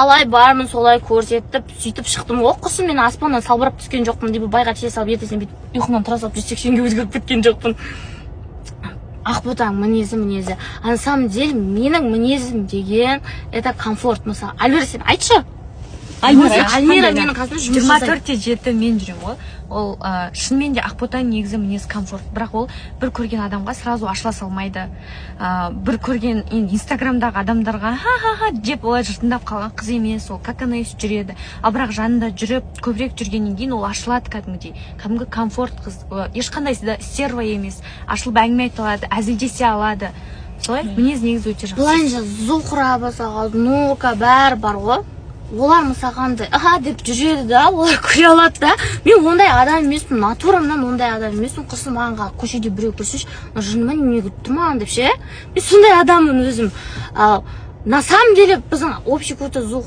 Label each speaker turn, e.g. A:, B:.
A: Қалай бармын, солай көрсетіп, сөйтіп шықтым ғой. Құсым, мен аспаннан салбырап түскен жоқпын, либо байға тие салып, ертесіне бүйтіп ұйқымнан тұра салып 180-ге өзгеріп кеткен жоқпын. Ақботаның мінезі, а на самом деле менің мінезім деген — это комфорт. Мысалы, Альмира, сен айтшы.
B: Альмира,
A: Өзі
B: айтшы,
A: Альмира
B: қандай?
A: менің қасымда жұмыс
C: жиырма
A: жасайды.
C: 4/7 мен жүремін ғой. Ол шынымен де, Ақботаның негізі мінезі комфорт, бірақ ол бір көрген адамға сразу ашыла салмайды. Бір көрген енді Инстаграмдағы адамдарға ха ха ха деп олай жыртыңдап қалған қыз емес. Ол как она есть жүреді, ал бірақ жанында жүріп, көбірек жүргеннен кейін ол ашылады кәдімгідей. Кәдімгі комфорт қыз. Ешқандай да стерва емес, ашылып әңгіме айта алады, әзілдесе алады. Солай, мінезі негізі өте жақсы.
A: Былайынша Зухра, мысалға, Нурка, бәрі бар ғой. Олар, мысалға, андай аха деп жүреді да, олар күле алады да. Мен ондай адам емеспін, натурамнан ондай адам емеспін. Құрсын, маған көшеде біреу күлсінші, жыны ма, немене күліп тұр маған деп ше. Мен сондай адаммын өзім. Ал на самом деле біздің общий курста Зух